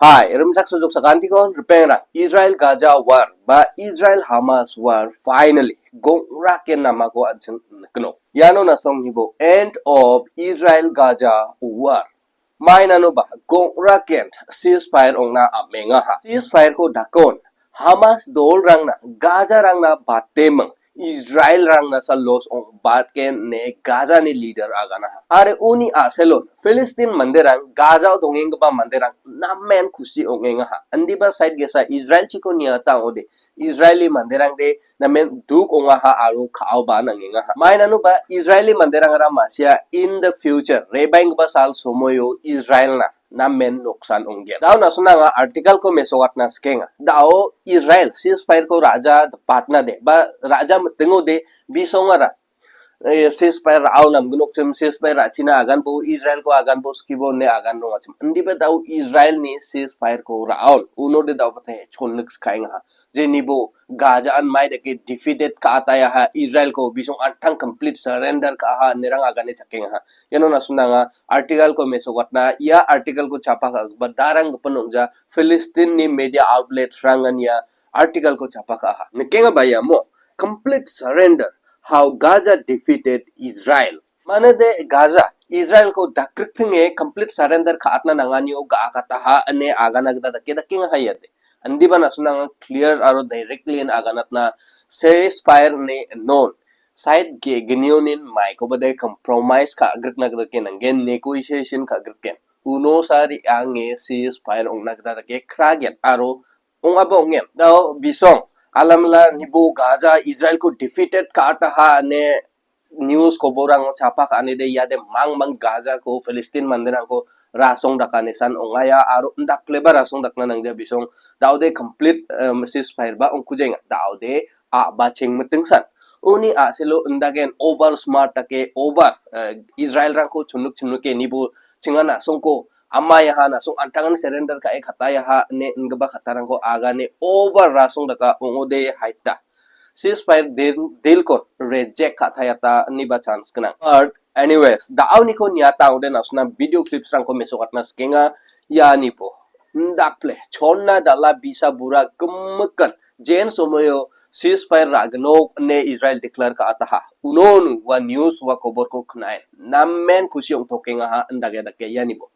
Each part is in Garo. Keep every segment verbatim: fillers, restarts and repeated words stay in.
Hai, rimchaksoa joksakantikon ripengrang. Israel Gaza war ba Israel Hamas war finally gongraken namako an·ching nikno. Iano nasongnibo end of Israel Gaza war. Mainanoba gongraken ceasefire ong·na am·engaha. Ceasefireko dakon Hamas dolrangna, Gazarangna bateming, Israelrangnasa loss ong·batgen ine Gazani leader aganaha. Are uni a·selon Filistin manderang, Gazao dongenggipa manderang namen kusi ong·engaha. Indiba side ge·sa Israelchiko niata ong·ode, Israeli manderangde namen duk ong·aha aro ka·aoba nangengaha. Mainanoba Israeli manderangara ma·sia in the future, re·baenggipa sal somoio Israelna namen noksan ong·gen. Da·o na·songna anga article-ko mesokatna sikenga. Da·o Israel ceasefire-ko ra·ja dipatna de, ba ra·ja mitingo de bisongara, eh, ceasefire ra·o namginokchim, ceasefire ra·china aganbo, Israel-ko aganbo skibo ine agan rongachim. Indiba da·o Israel-ni ceasefire-ko ra·on. Uno de da·o bate chonnik sikaengaha. Jenibo Gaza an mai dake defeated ka·atayaha, Israel-ko bisong an·tang complete surrender ka·aha, inerang agane chakengaha. Iano na·songna anga article-ko mesokatna, ia article-ko chapa ka·gipa darang gipin ong·ja, Filistin-ni media outlet-rangan ia article-ko chapa ka·aha. Nikengaba iamo, complete surrender, how Gaza defeated Israel. Mane de Gaza, Israel-ko dakriktinge complete surrender ka·atna nanganio ga·akataha ine agana gita dake dakengaha iate. Indiba na·songna anga clear aro directly in aganatna ceasefire ine non. Side ge·gnionin maikoba de compromise ka·grikna gita dake nanggen, negotiation ka·griken. Uno sari ange ceasefire ong·na gita dake kragen aro ong·aba ong·gen. Da·o bisong, alamala nibo Gaza Israel-ko defeated ka·ataha ine news koborang chapa ka·anide iade mangmang Gaza-ko Filistin manderangko rasong dakanisan ong·aia aro indakleba rasong dakna nangja bisong da·ode complete, em, ceasefire ba ong·kujenga. Da·ode a·bacheng mitingsan. Uni a·selo indagen over smart dake over, eh, Israelrangko chonok chonoke nibo chinga na·songko amaiaha na·song an·tangan surrender ka·e katayaha ine ingipa kattarangko agane over rasong daka ong·ode haita. Ceasefire deal, deal-kon reject ka·tayata iniba chance gnang. But anyways, da·oniko niata ong·ode na·songna video clips-rangko mesokatna sikenga. Ianibo indakple chonna dal·a bisa bura gimikan jen somoio ceasefire ra·gnok ine Israel declare ka·ataha. Unonu ua news ua koborko knaen namen kusi ong·tokengaha indake dake ianibo.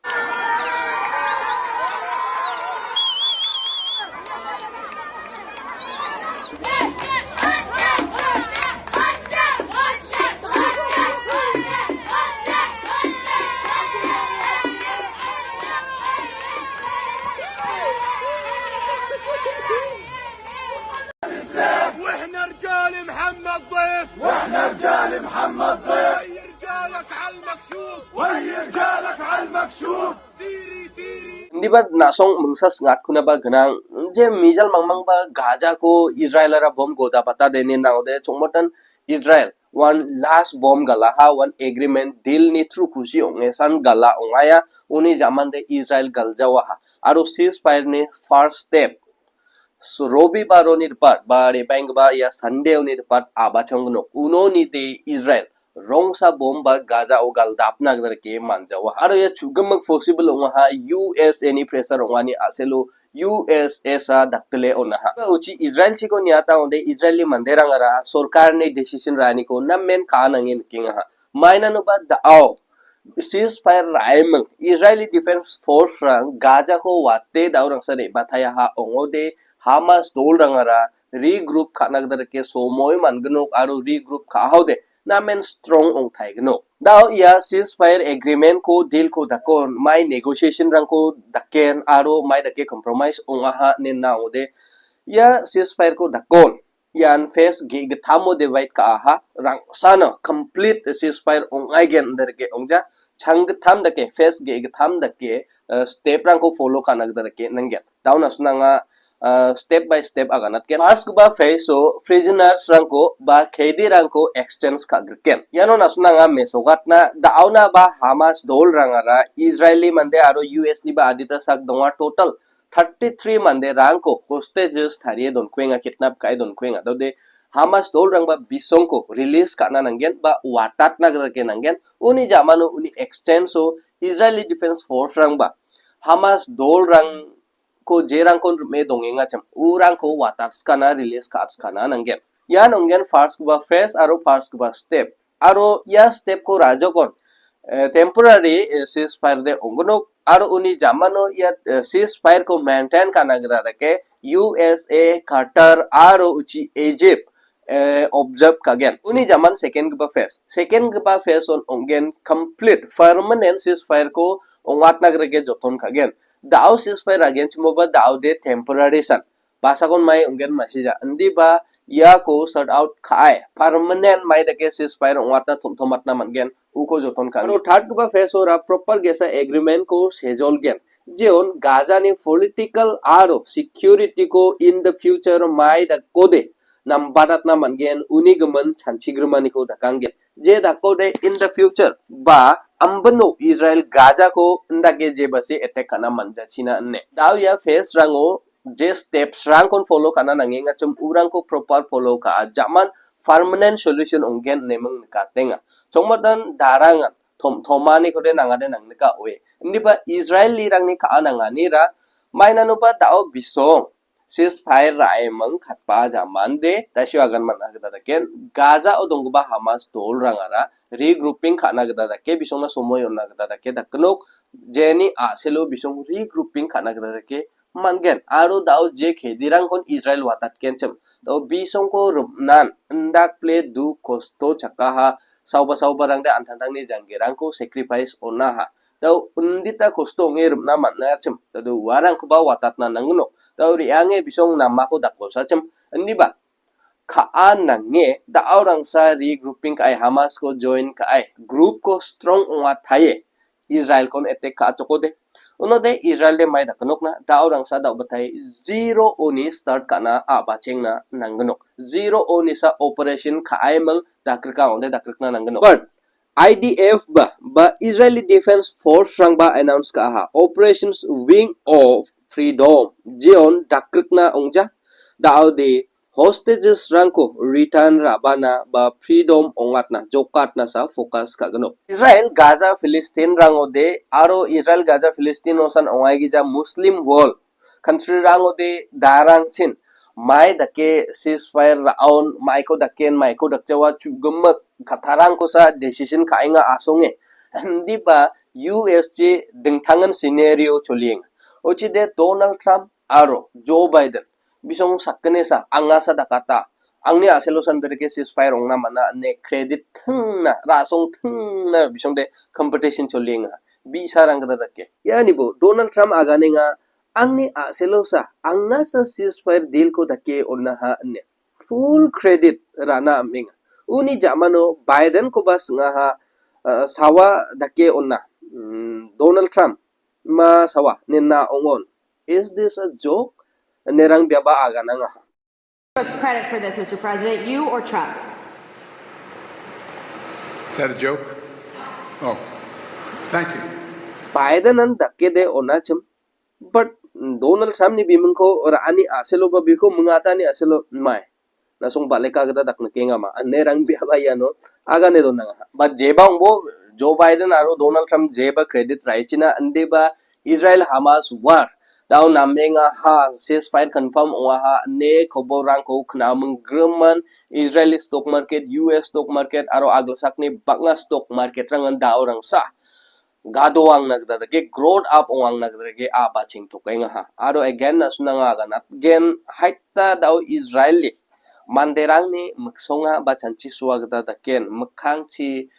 واحنا رجال محمد ضيف. واحنا رجال محمد ضيف. وهي رجالك على المكشوف. وهي رجالك على المكشوف. سيري، سيري. Indiba na·song mingsa singatkunaba gnang, je mijal mangmangba Gaza-ko Israel-ara bom godapata dene nangode chongmotan Israel one last bom galaha, one agreement deal-ni through kusi ong·esan gala ong·aia, uni jamande Israel galjawaha. Aro ceasefire-ni first step, So, Robibaroni ripat ba re·baenggipa ia Sunday-oni ripat a·bachang gnok. Unoni de Israel rongsa bom ba Gaza-o galdapna gita rike manjawa. Aro ia chu·gimik possible ong·aha U S A-ni pressure ong·ani a·selo U S S-a daktile on·aha. Uchi Israel-chiko niata ong·de Israel-ni manderangara sorkarni decision ra·aniko namen ka·anange nikengaha. Mainanoba da·o ceasefire ra·eming Israeli Defense Force-rang Gaza-ko wate da·o rangsa re·batayaha ong·ode Hamas dolrangara regroup ka·na gita rike somoi man·gnok aro regroup ka·ahode namen strong ong·taignok. Da·o ia ceasefire agreement-ko deal-ko dakon mai negotiation-rangko daken aro mai dake compromise ong·aha ine na ong·ode ia ceasefire-ko dakon ian phase ge·gittamo divide ka·aha, rangsano complete ceasefire ong·aigen inde rike ong·ja, changgittam dake, phase ge·gittam dake, eh, step-rangko follow ka·na gita rike nanggen. Da·o na·sina anga, eh, step by step aganatgen. First-gipa phase-o prisoners-rangko ba K D-rangko exchange ka·griken. Iano na·sina anga mesogatna, da·ona ba Hamas dolrangara Israeli mande aro U S-ni ba adita sak donga, total thirty-three manderangko hostages tarie donkuenga, kidnap ka·e donkuenga. Dode Hamas dolrangba bisongko release ka·na nanggen ba watatna gita ke nanggen. Uni jamano uni exchange-o Israeli Defense Force-rangba Hamas dolrang ko jerangkon rime dongengachim, urangko watatskana, release ka·atskana nanggen. Ian ong·gen first gipa phase aro first gipa step. Aro ia step ko rajokon, eh, temporary, eh, ceasefire de ong·gnok. Aro uni jamano ia, eh, ceasefire ko maintain ka·na gita dake U S A, Qatar aro uchi Egypt, eh, observe ka·gen. Uni jaman second gipa phase. Second gipa phase on ong·gen complete permanent ceasefire ko ong·atna gita dake joton ka·gen. Da·o ceasefire agenchimoba da·o de temporary san. Basakon mai ong·gen ma·sija. Indiba iako sort out ka·ai. Permanent mai dake ceasefire ong·atna tom-, tom·tomatna man·gen. Uko joton ka·ai. Aro third gipa phase ora proper ge·sa agreement ko sejolgen. Jeon Gaza ni political aro security ko in the future mai dakode nambadatna man·gen, uni gimin chanchigrimaniko dakanggen. Je dakode in the future ba ambino Israel Gaza ko indake jebase attack ka·na man·jachina ine. Da·o ia phase rango je steps rangkon follow ka·na nangengachim urangko proper follow ka·a jaman permanent solution ong·gen ineming nikatenga. Chongmatan darangan tom-, tomanikode nangade nangnika oe. Indiba Israelirangni ka·a nanganira mainanoba da·o bisong ceasefire ra·eming katba jamande dasio agan man·a gita daken Gaza-o donggipa Hamas dolrangara regrouping ka·na gita dake bisongna somoi on·na gita dake dakgnok jeni a·selo bisong regrouping ka·na gita dake man·gen aro da·o je kedirangkon Israel watatgenchim da·o bisongko rimnan indakple duk kosto chakaha saoba saobarangde an·tangtangni janggerangko sacrifice on·aha. Da·o undita kosto ong·e rimna man·achim. Da·o uarangkoba watatna nanggnok. Da·o re·ange bisong namako dakosachim. Indiba ka·a nange da·o rangsa regrouping ka·ai Hamasko join ka·ai groupko strong ong·ataie Israelkon attack ka·achokode. Unode Israel de mai dakgnokna da·o rangsa da·obatai zero oni start ka·na a·bachengna nanggnok. Zero oni sa operation ka·aiming dakrika ong·ode dakrikna nanggnok. But I D F ba, ba Israeli Defense Force rangba announce ka·aha. Operations Wing of Freedom. Jeon dakrikna ong·ja. Da·ode hostages rangko return ra·bana ba freedom ong·atna, jokatna sa focus ka·gnok. Israel Gaza Filistin rangode aro Israel Gaza Filistin osan ong·aigija Muslim world country rangode darangchin mai dake ceasefire ra·on, maiko daken, maiko dakjawa chu·gimik kattarangkosa decision ka·enga asonge. Indiba U S G dingtangan scenario cholienga. Ochide Donald Trump aro Joe Biden bisong sakgnesa angasa dakata. Angni a·selo sandereke ceasefire ong·na man·a ine credit tingna, ra·song tingna bisongde competition cholienga. Bi·sarang gita dake. Ianibo Donald Trump aganenga angni a·selosa angasa ceasefire deal-ko dake on·aha ine full credit ra·na am·enga. Uni ja·mano Biden-koba sing·aha, ah, sawa dake on·a. Mm, Donald Trump ma sawa nina ong·on. Is this a joke? Inerang biaba aganangaha. Who gets credit for this, Mister President, you or Trump? Is that a joke? Oh, thank you. Biden-an dakede on·achim. But Donald Trump-ni bimingko ra·ani a·selo ba biko mingatani a·selo mai. Na·song baleka gita daknikengama. Inerang biaba iano agane donangaha. But jeba ong·bo Joe Biden aro Donald Trump jeba credit ra·ichina indiba Israel Hamas war. Da·o namengaha, ceasefire confirm ong·aha ine koborangko knaming griman Israeli stock market, U S stock market aro agilsakni bang·a stock market-rangan da·o rangsa gadoangna gita dake, growth up ong·angna gita dake, a·bacheng tokengaha. Aro again na·sunanga aganat gen haita da·o Israeli manderangni miksonga ba chanchi soa gita daken mikkangchi,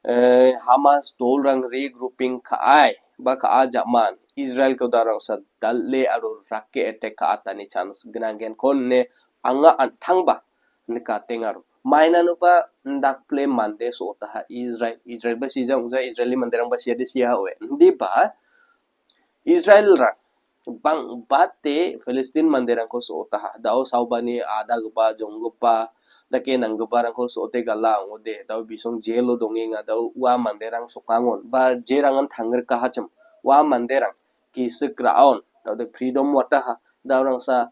eh, Hamas dolrang regrouping ka·ai ba ka·a ja·man Israel kodarangsa dal·e aro rake attack ka·atani chance gnanggenkon ine anga an·tangba nikatengaro. Mainanoba indakple mande so·otaha Israel, Israel ba sija ong·ja Israeli manderangba siade sia oe. Indiba Israelrang bang·bate Filistin manderangko so·otaha. Da·o saubani adagipa, jonggipa, dake nanggiparangko so·ote gala ong·ode. Da·o bisong jelo dongenga. Da·o ua manderang sokangon. Ba jerangan tanggrikahachim. Ua manderang gisik ra·on. Da·ode freedom wataha. Da·o rangsa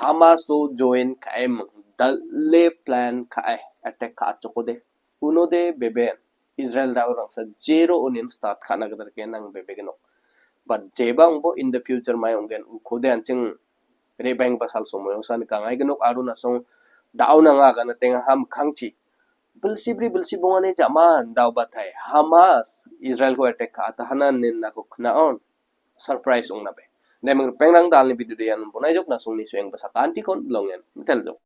Hamas-o join ka·eming. Dal·e plan ka·e attack ka·achokode. Unode bebe Israel da·o rangsa jero onin start ka·na gita dake nang bebegenok. But jeba ong·bo in the future mai ong·gen ukode an·ching re·baenggipa salsong moyongsa nika. Ngai gnok aro na·song da·o nanga agana tenga ha mikkangchi. Bilsi bri bilsi bongani jama daobatai Hamas Israel-ko attack ka·atahanan nin nako knaon. Surprise ong·nabe. Deming ripengrang dalni video de ian bonai jok na·songni sueng basa kantikon longen. Mitel jok.